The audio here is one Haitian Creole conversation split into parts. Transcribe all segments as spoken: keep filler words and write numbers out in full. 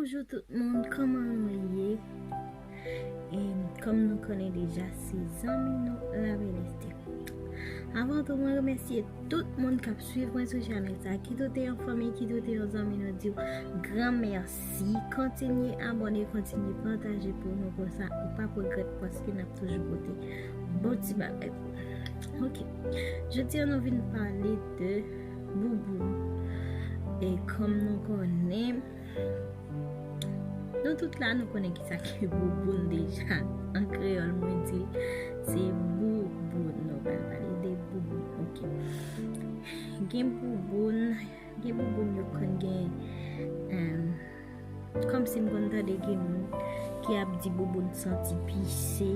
Bonjou tout moun, kòman nou ye? E kòm nou konnen deja, se zanmi nou Laveleste. Avan tou, mwen remèsye tout moun k ap swiv mwen sou chanèl sa. Kit ou te yon fanmi, kit ou te yon zanmi, nou di w gran mèsi. Kontinye abòne, kontinye pataje pou nou, konsa ou p ap regrèt paske n ap toujou pote bon ti bagay pou ou. Ok. Jodi a nou vin pale de bouboun. E kòm nou konnen, nou tout la, nou konnen ki sa ki bouboun deja. An kreyòl, mwen di l, se bouboun. Nou pral pale de bouboun. Ok. Gen bouboun, gen bouboun yo konn gen, em, kòmsi m konn tande gen moun ki ap di bouboun santi pise.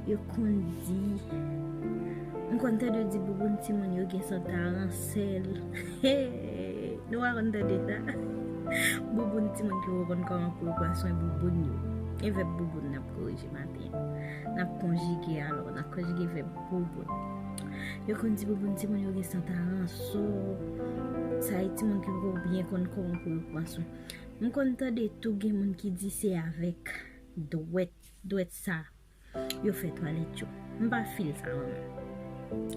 Yo konn di, m konn tande di bouboun timoun yo gen sant aransèl. Nou pa konn tande sa? Bouboun timoun ki poko konn kòman pou yo pran swen bouboun yo. E vèb bouboun n ap korije maten an. N ap konjige, alò, n ap konjige vèb bouboun. Yo konn di bouboun timoun yo gen sant aransò. Sa e timoun ki poko byen konn kòman pou yo pran swen. M konn tande tou gen moun ki di se avèk dwèt, dwèt sa yo fè twalèt yo. M pa feel sa mwen menm.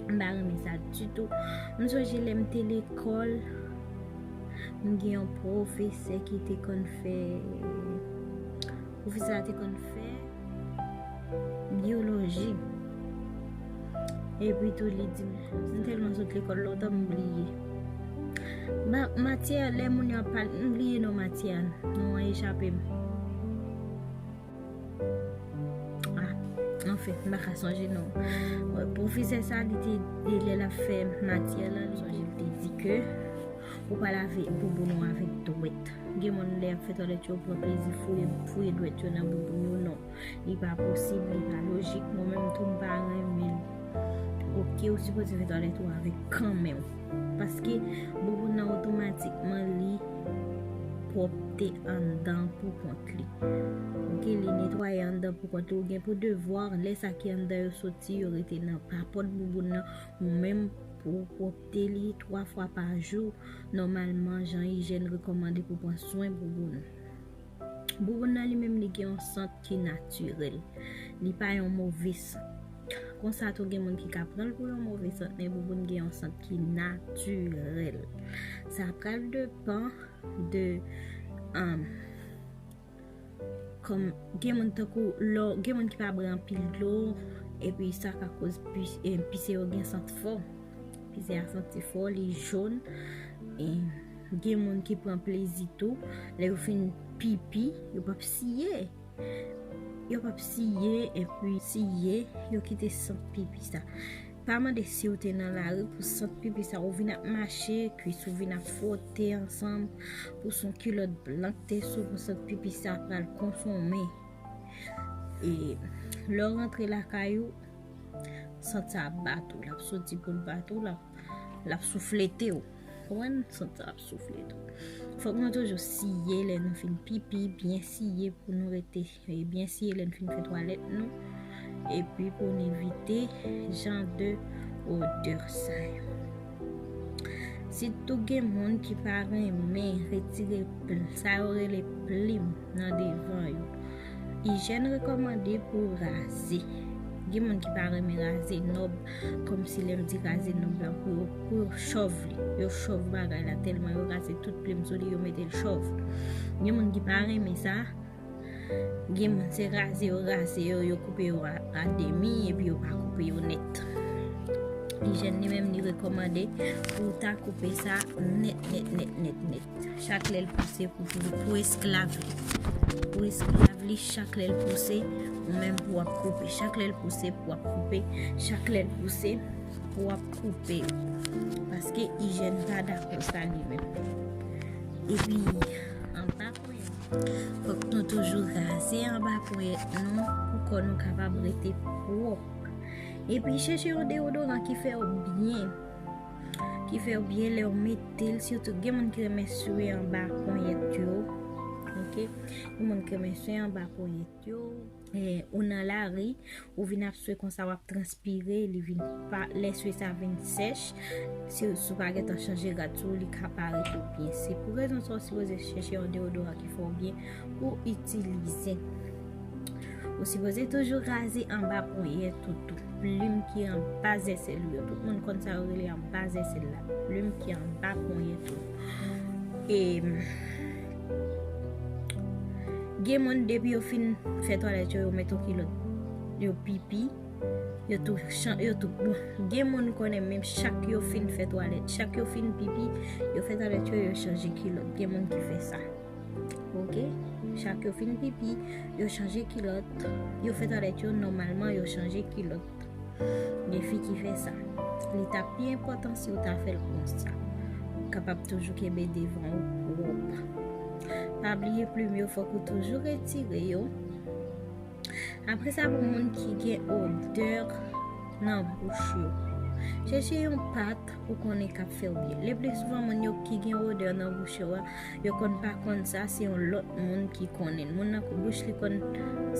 M pa renmen sa ditou. M sonje lè m te lekòl, m gen yon pwofesè ki te konn fè, pwofesè a te konn fè byoloji. Epi tou li di m, m tèlman sot lekòl lontan m bliye. Ma-, matyè, lè moun yo ap pale, m bliye non matyè a, non an echape m. Ah, anfen, m pa ka sonje non. Pwofesè sa, li te, e lè l ap fè matyè la, m sonje l te di ke ou pa lave bouboun ou avèk dwèt. Gen moun lè y ap fè twalèt yo, pran plezi fouye, fouye dwèt yo nan bouboun yo, non. Li pa posib, li pa lojik. Mwen menm tou, m pa renmen l. Ok, ou sipoze fè twalèt ou avèk kanmenm. Paske bouboun nan otomatikman li pwòpte anndan pou kont li. Ok, li netwaye anndan pou kont li. Ou gen pou devwa, lè sa ki anndan yo soti, yo rete nan papòt bouboun nan. Ou menm pou w pwòpte li twa fwa pa jou, nòmalman, jan ijyèn rekòmande pou pran swen bouboun. Bouboun nan li menm, li gen yon sant ki natirèl. Li pa yon move sant. Konsa tou, gen moun ki ka pran l pou yon move sant, men bouboun gen yon sant ki natirèl. Sa pral depann de, um, kòm gen moun tankou lò, gen moun ki pa bwè anpil dlo, epi sa ka koz pi-, e, pise yo gen sant fò. Pise a santi fò, li jòn. E gen moun ki pran plezi tou. Lè yo fin pipi, yo p ap siye. Yo p ap siye, epi siye, yo kite sant pipi sa. Pa mande si w te nan lari pou sant pipi sa, ou vin ap mache, kwis ou vin ap fwote ansanm, pou s on kilòt blan k te sou, pou sant pipi sa pral konsome. E lè w rantre lakay ou, sant sa ap bat ou, l ap soti pou l bat ou, l ap, l ap souflete w. Konprann? Sant sa ap souflete w. Fòk nou toujou siye lè nou fin pipi, byen siye pou nou rete, e byen siye lè nou fin fè twalèt nou. Epi pou n evite jan de odè sa yo. Sitou gen moun ki pa renmen retire pl-, sa yo rele plim nan devan yo. Ijyèn rekòmande pou raze. Gen moun ki pa renmen raze nòb, kòmsi lè m di raze nòb la, pou yo, pou yo chòv li. Yo chòv bagay la, tèlman yo raze tout plim sou li, yo mete l chòv. Gen moun ki pa renmen sa. Gen moun se raze yo raze yo, yo koupe yo a, a demi, epi yo pa koupe yo nèt. Ijyèn li menm li rekòmande pou w ta koupe sa nèt, nèt, nèt, nèt, nèt. Chak lè l pouse pou, pou, pou esklav li. Pou esklav li, chak lè l pouse, ou menm pou w ap koupe. Chak lè l pouse, pou w ap koupe. Chak lè l pouse, pou w ap koupe. Paske ijyèn pa dakò sa li menm. Epi, anba ponyèt, fòk nou toujou raze anba ponyèt nou pou kò nou kapab rete pwòp. Epi, chèche yon deyodoran ki fè w byen. Ki fè w byen lè w mete l, sitou gen moun ki renmen swe anba ponyèt yo. Ok? Gen moun ki renmen swe anba ponyèt yo. eh, ou nan lari, ou vin ap swe konsa, w ap transpire, li vin pa, lè swe sa vin sèch, si, si w pa gentan chanje rad sou ou, li ka parèt ou byen. Se pou rezon sa w sipoze chèche yon deodoran ki fè w byen pou w itilize. Ou sipoze toujou raze anba ponyèt ou tou. Plim ki anba zèsèl ou yo. Tout moun konn sa yo rele anba zèsèl la. Plim ki anba ponyèt ou. E gen moun depi yo fin fè twalèt yo, yo met yon kilòt. Yo pipi. Yo tou chan-, yo tou, bon, gen moun konnen menm chak yo fin fè twalèt, chak yo fin pipi, yo fè twalèt yo, yo chanje kilòt. Gen moun ki fè sa. Oke? Chak yo fin pipi, yo chanje kilòt. Yo fè twalèt yo, nòmalman, yo chanje kilòt. Gen fi ki fè sa. Li t ap pi enpòtan si w ta fè l konsa. Ou kapab toujou kenbe devan ou pwòp. Pa bliye plim yo, fòk ou toujou retire yo. Apre sa, pou moun ki gen odè nan bouch yo, chèche yon pat ou konnen k ap fè w byen. Le pli souvan, moun yo ki gen odè nan bouch yo a, yo konn pa konn sa, se yon lòt moun ki konnen l. Moun nan, bouch li konn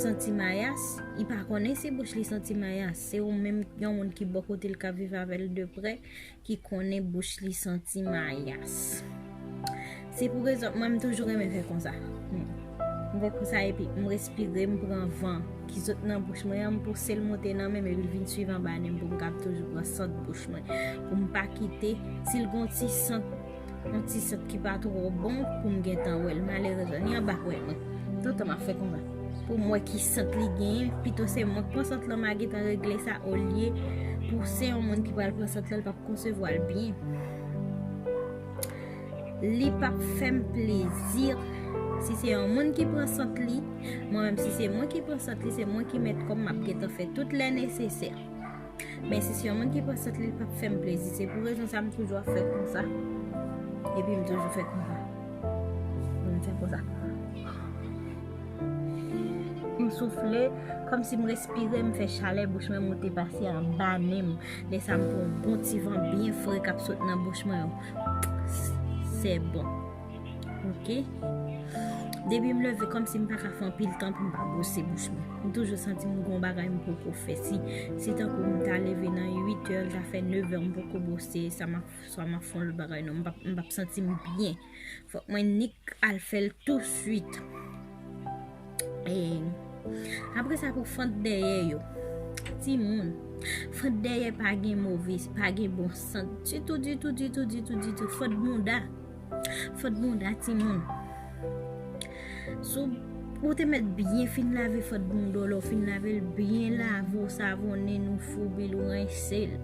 santi mayas, li pa konnen se bouch li santi mayas. Se ou menm, yon moun ki bò kote l k ap viv avè l de prè, ki konnen bouch li santi mayas. Se pou rezon, mwen, m toujou renmen fè konsa. M fè konsa epi m respire, m pran van ki sot nan bouch mwen an, m pouse l monte nan men m epi l vin swiv anba nen m pou m kab toujou pran sant bouch mwen. Pou m pa kite, si l gon ti sant, yon ti sant ki pa twò bon, pou m gentan wè l. Malerezman, li anba ponyèt mwen. Toutan m ap fè konsa. Pou m wè ki sant li genyen, pito se mwen k pran sant lan, m a gentan regle sa, olye pou se yon moun ki pral pran sant lan, l p ap konsevwa l byen. Li p ap fè m plezi si se yon moun ki pran sant li. Mwen menm, si se mwen ki pran sant li, se mwen ki mèt kò m, m ap gentan fè tout lè nesesè. Men si se yon moun ki pran sant li, li p ap fè m plezi. Se pou rezon sa m toujou ap fè konsa. Epi m toujou fè konsa. M fè konsa. M soufle, kòmsi m respire, m fè chalè bouch mwen monte pase anba nen m. Lè sa m pran yon bon ti van byen fre k ap sot nan bouch mwen. Se bon. Oke? Depi m leve, kòmsi m pa ka fè anpil tan pou m pa bwose bouch mwen. M toujou santi m gon bagay m poko fè. Si, si tankou m ta leve nan uit è, l ta fè nevè, m poko bwose, sa m ap, swa m ap fè yon lòt bagay, non, m p ap, m p ap santi m byen. Fòk mwen nik al fè l touswit. E apre sa, pou fant dèyè yo. Timoun, fant dèyè pa gen move, pa gen bon sant. Ditou, ditou, ditou, ditou, ditou. Fant bounda. Fant bounda, timoun. Si w te mèt byen fin lave fant bounda w la, w fin lave l byen lave, w savonnen l, ou foubi l, ou rense l.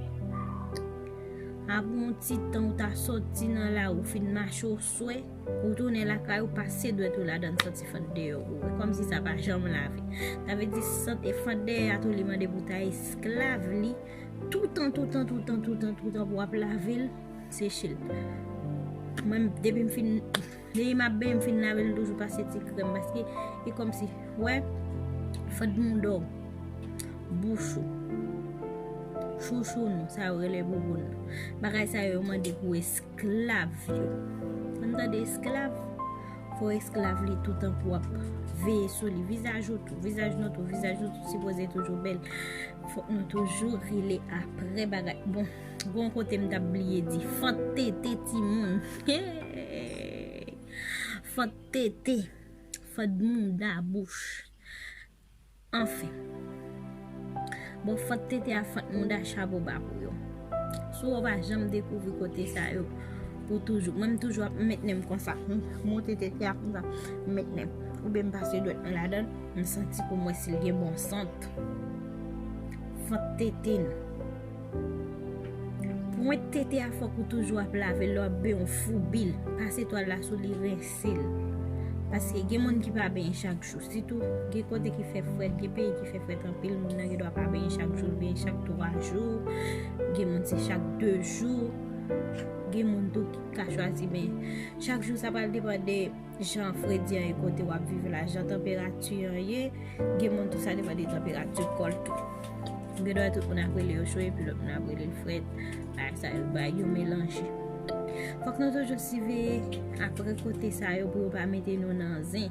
Apre yon ti tan, ou ta soti nan lari, ou fin mache, w swè, ou tounen lakay ou, pase dwèt ou ladan, santi fant dèyè w. Kòmsi sa pa janm lave. Sa vle di sant e fant dèyè a tou, li mande pou w ta esklav li toutan, toutan, toutan, toutan, toutan pou w ap lave l, seche l. Mwen, depi m fin, depi m ap benyen, m fin lave l, m toujou pase ti krèm, paske e kòmsi, wè, fant bounda w, bouch ou, chouchou nou, sa yo rele bouboun nan. Bagay sa yo, yo mande pou esklav yo. Ann tande, esklav. Fò esklav li toutan pou w ap veye sou li. Vizaj ou tou, vizaj nou tou, vizaj nou tou sipoze toujou bèl. Fòk nou toujou rele apre bagay. Bon, gon kote m t ap bliye di. Fant tete timoun. Fant tete. Fant bounda bouch. Anfen. Bon, fant tete a, fant bounda, chapo ba pou yo. Si w pa janm dekouvri kote sa yo, pou toujou. Mwen, m toujou ap met nen m konsa. M monte tete a konsa, m met nen m. Oubyen m pase dwèt mwen ladan l, m santi pou m wè si l gen bon sant. Fant tete nou. Pwent tete a, fòk ou toujou ap lave l, lè w ap benyen w foubi l. Pase twal la sou li, rense l. Paske gen moun ki pa benyen chak jou. Sitou, gen kote ki fè frèt, gen peyi ki fè frèt anpil, moun nan gen dwa pa benyen chak jou, l benyen chak twa jou. Gen moun se chak de jou. Gen moun tou ki ka chwazi benyen chak jou, sa pral depann de jan fredi an ye kote w ap viv la, jan tanperati an ye, gen moun tou sa depann de tanperati kò l tou. Gen dwa tout moun ap rele yo cho epi lòt moun ap rele l frèt. Bagay sa yo bay yon melanje. Fòk nou toujou siveye apre kote sa yo pou yo pa mete nou nan zen.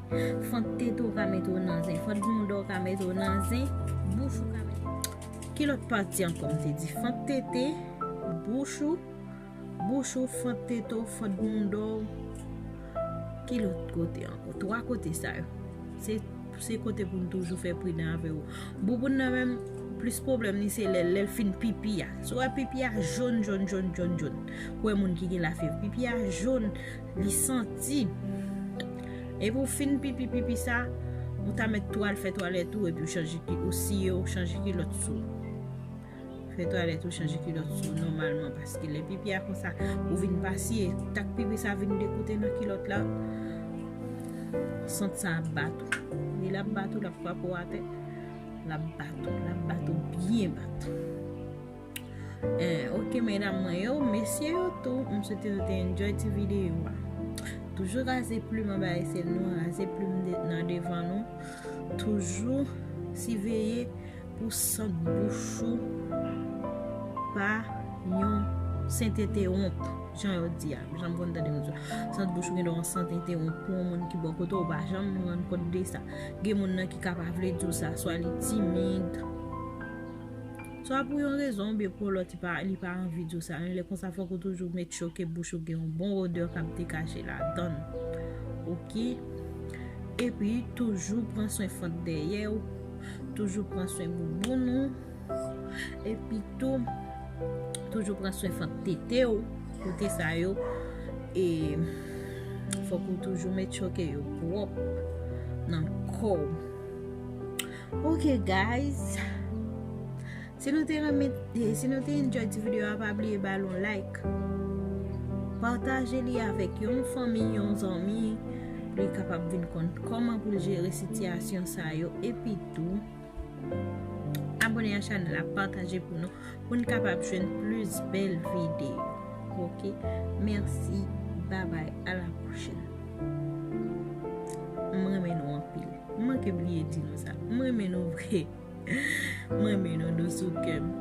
Fant tete w ka mete w nan zen. Fant mouda w ka mete w nan zen. Bouch ou ka mete. Ki lòt pati ankò m te di? Fant tete, bouch ou, bouch ou, fant tete w, fant mouda w. Ki lòt kote ankò? Twa kote sa yo. Se, se kote pou n toujou fè pridan avè yo. Bouboun nan menm, plis pwoblèm li se lè, lè l fin pipi a. Si w wè pipi a jòn, jòn, jòn, jòn, jòn. Ou wè moun ki gen lafyèv. Pipi a jòn, li santi. Epi w fin pipi, pipi sa, ou ta mèt tou al fè twalèt ou, epi w chanje ki, ou siye, ou chanje kilòt sou. Fè twalèt ou, chanje kilòt sou nòmalman, paske lè pipi a konsa, ou vin pa siye, tak pipi sa vin dekoute nan kilòt la, sant sa ap bat ou. E l ap bat ou, l ap frape w atè, l ap bat ou, l ap bat ou byen bat. Eh, ok, medam mwen yo, mesye yo tou, m swete nou te enjoy ti videyo a. Toujou raze plim anba esèl nou, raze plim de, nan devan nou. Toujou siveye pou sant bouch ou pa yon sent entewonp, jan yo di a, jan m konn tande moun di. Sant bouch ou gen dwa yon sant entewonp pou yon moun ki bò kote w, ou pa janm rann kont de sa. Gen moun nan ki ka pa vle di w sa, swa li timid, swa pou yon rezon oubyen pou lòt, li pa, li pa anvi di w sa. Men lè konsa, fòk ou toujou make sure ke bouch ou gen yon bon odè k ap degaje ladan l. Ok? Epi, toujou pran swen fant dèyè w. Toujou pran swen bouboun ou. Epi tou, toujou pran swen fant tete w. Kote sa yo, e fòk ou toujou make sure ke yo pwòp nan kò w. Ok, guys. Si nou te renmen, eh, si nou te enjoy ti videyo a, pa bliye ba l yon like. Pataje li avèk yon fanmi, yon zanmi, pou li kapab vin konn kòman pou l jere sitiyasyon sa yo. Epi tou, abòne a chanèl la, pataje pou nou, pou n kapab jwenn plis bèl videyo. Ok? Mèsi. Babay. A la pwochèn. M renmen nou anpil. M manke bliye di nou sa. M renmen nou vre. M renmen nou dous sou kè m.